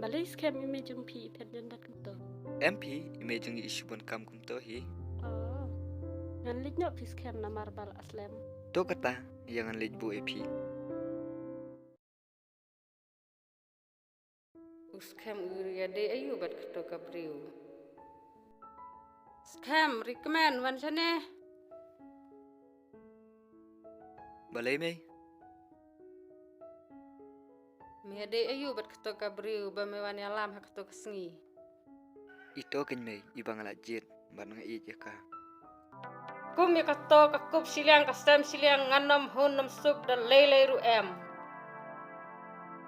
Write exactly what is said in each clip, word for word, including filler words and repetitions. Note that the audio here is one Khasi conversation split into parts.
Balei skhem i mei jong phi i phet jan dat kumto? Em phi, i mei jong ngi i shu bun kam kumto hi. Oh. Ngan leit noh phi skhem namar ba la slem. To kata, ïa ngan leit buh ïa phi. U skhem u ïadei aïu bad kato ka briew? Skhem, ri kmen, wan shane. Balei mei? Me ïadei aïu bad kato ka briew ba me wan ïalam ha kato ka sngi? Ito kein mei, i ba nga la jied bad nga ïeit ïa ka. Kum ïa kato ka kup shiliang ka sem shiliang ngan ym hun ym suk da lei lei ruh em.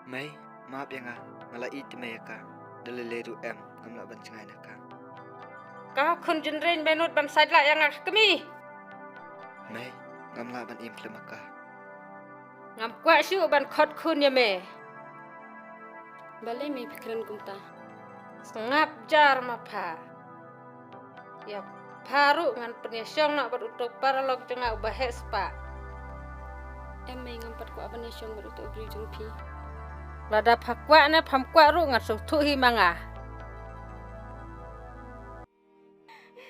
Mei, map ïa nga, nga la ïeit te mei ïa ka, da lei lei ruh em ngam lah ban jngai na ka. Ka khun jynreng me nud ban sait lah ïa nga ka kmie. Mei, ngam lah ban im khlem ïa ka. Ngam kwah shuh ban khot khun ïa me. Balei me phi kren kumta? Sngap jar ma pha. Ïa pha ruh ngan pynïashong noh bad uto u paralok jong nga uba heh spah. Em mei, ngam pat kwah ban ïashong bad uto u briew jong phi. Lada pha kwah ne pham kwah ruh ngan sngewthuh hi ma nga.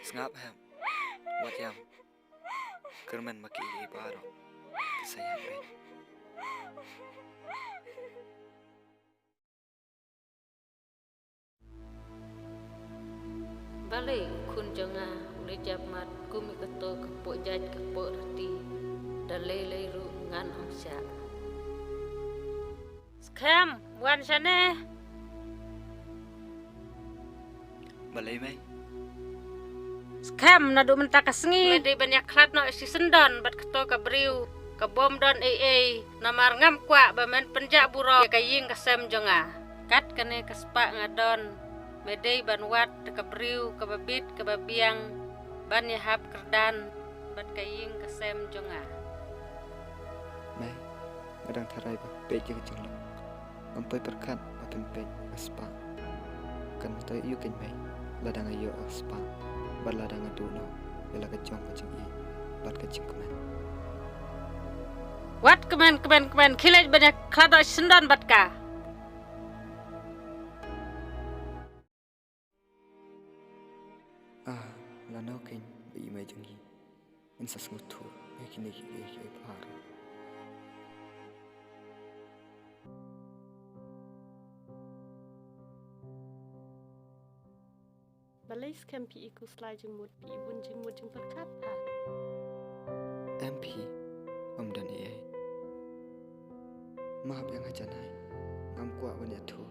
Sngap hep. Wat ïam. Kyrmen ma kiei kiei baroh ki sa ïaid beit. Balei u khun jong nga u la jop mat kum ïa kato ka poh jait ka poh riti, da lei lei ruh ngan ym shah. Skhem, wan shane. Balei mei? Skhem, naduh mynta ka sngi me dei ban ïakhlad noh shisyndon bad kato ka briew kaba ym don ei ei, namar ngam kwah ba men pynjah burom ïa ka ïing ka sem jong nga. Kat kane ka spah nga don, me dei ban wad da ka briew kaba bit kaba biang ban ïahap kyrdan bad ka ïing ka sem jong nga. Mei, nga dang tharai ba peit ïa ka jinglong. Ngam poi pyrkhat ba pynpeit ka spah. Kan myntoi aïu kein mei lada nga ïoh ka spah bad lada nga duh noh ïa la ka jong ka jingïeit bad ka jingkmen. Wat kmen kmen kmen, khie leit ban ïakhlad noh shisyndon bad ka. Ah, lano kein ba i mei jong ngi in sa sngewthuh ïa kine kiei kiei baroh. Balei skhem phi i khuslai jingmut, phi i bun jingmut jingpyrkhat ha? Em phi, ym don ei ei. Map ïa nga Janai, ngam kwah ban ïathuh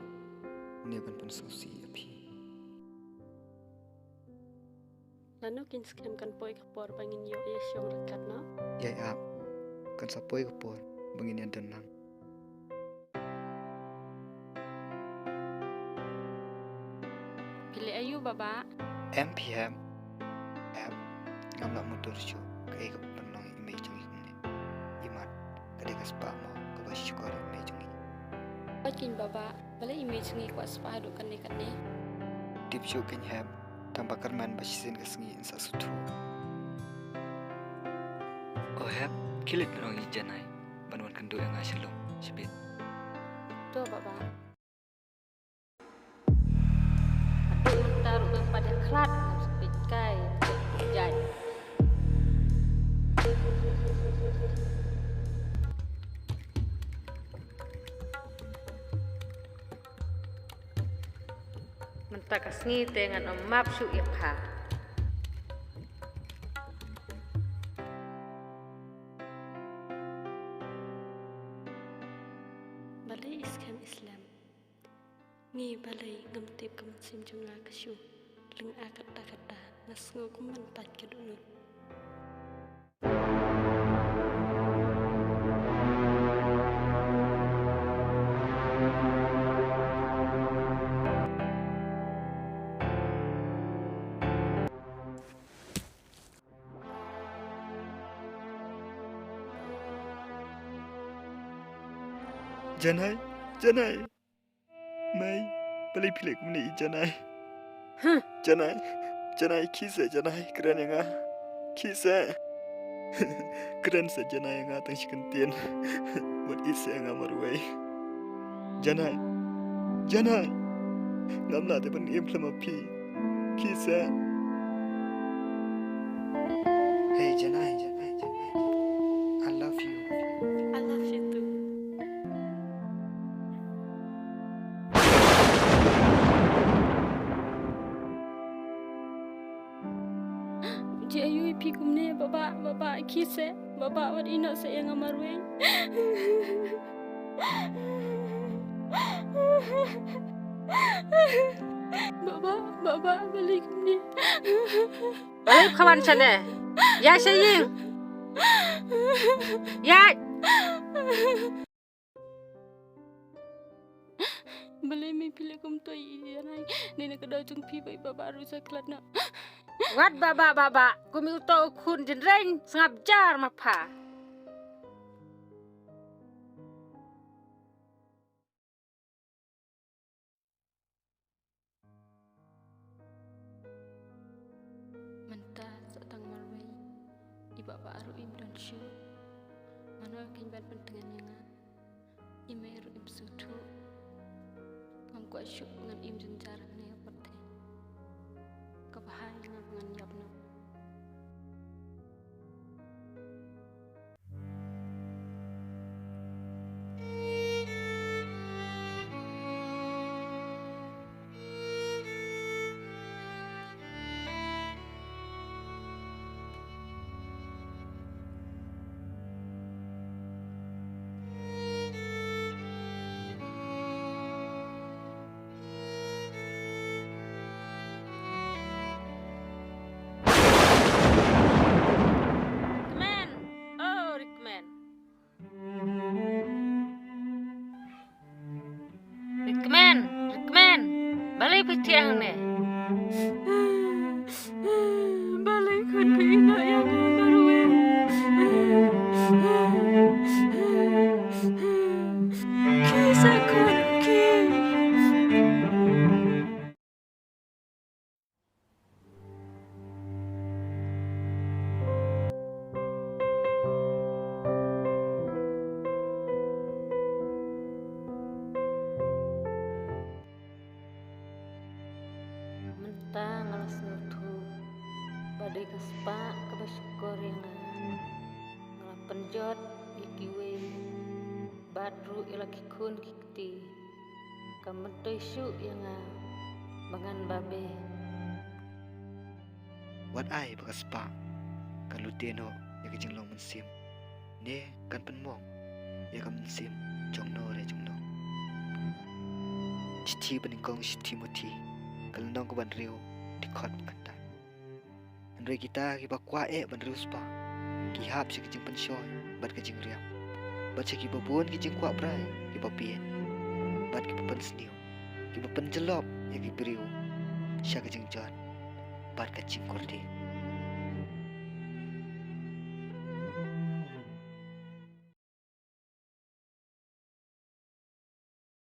ne ban pynsngewsih ïa phi. Lano kein skhem kan poi ka por ba ngin ïoh ïashong ryngkat noh? Ïai ap, kan sa poi ka por ba ngin ïadon lang. Phi leh aïu Baba? Em phi em. Em, ngam lah mutdur shuh kaei kaba pynlong ïa i mei jong ngi kumne. Imat ka dei ka spah mo kaba shukor ïa i mei jong ngi. Oi kein Baba, balei i mei jong ngi kwah spah haduh katne katne? Tip shuh kein hep, tang ba kyrmen ba shisien ka sngi in sa sngewthuh. O hep, khie leit ban ong ïa i Janai ban wan kynduh ïa nga sha lum shibit. To Baba. Haduh mynta ruh ngam pat ïakhlad, ngam sa peit kai jait. Mynta ka sngi te ngan ym map shuh ïa pha. Balei i skhem i slem? Ngi balei ngam tip ka mynsiem jong nga ka shu lyngngoh katta katta, nga sngew kumban tait ka dohnud. Janai, Janai. Mei, balei phi leh kumne i Janai? Huh. Janai, Janai, khie seh Janai, kren ïa nga. Khie seh. Kren seh Janai ïa nga tang shi kyntien. Wat ïeit seh ïa nga marwei. Janai. Janai. Ngam lah te ban im khlem ma phi. Khie se. Hey Janai, Janai, Janai. I love you. I love you too. Jia ïohi phi kumne, Baba, Baba, khie se, Baba, wat ïehnoh se ïa nga marwei. Baba, Baba, balei kumne? Balei phi wan shane? Ïaid sha ïing. Ïaid. Balei me phi leh kumto ïa i Janai? Dei na ka daw jong phi ba i Baba ruh sa khlad noh. Wat Baba, Baba, kum uto u khun jynreng sngap jar ma pha. Mynta sa tang marwei, i Baba ruh im don shuh. Mano kein ban pyntngen ïa nga? I mei ruh im sngewthuh. Ngam kwah shuh ngan im jynjar hangne ha pyrthei. Kaba bha ïa nga ba ngan ïap noh. Rikmen! Oh, Rikmen! Rikmen! Rikmen! Balei phi thiah hangne? Balei khun phi ïehnoh ïa nga marwei? Khie sa khun, khie. Mynta nga la sngewthuh ba dei ka spah kaba shukor ïa nga. Nga la pynjot ïa kiwei bad ruh ïa la ki khun ki kti. Kam myntoi shuh ïa nga ba ngan babe. Wat ai ba ka spah kan lute noh ïa ka jinglong mynsiem, ne kan pynmong ïa ka mynsiem jong no re jong no. Shithi ba nyngkong sha Timothi, ka lynnong kaba hynriew, dkhot ba kata. Hynrei kita kiba kwah eh ban riewspah, ki hap sha ka jingpynshoi bad ka jingriam, bad sha kiba bun ki jingkwah brai kiba bieit, bad kiba pynsniew, kiba pynjyllop ïa ki briew sha ka jingjot bad ka jingkordit.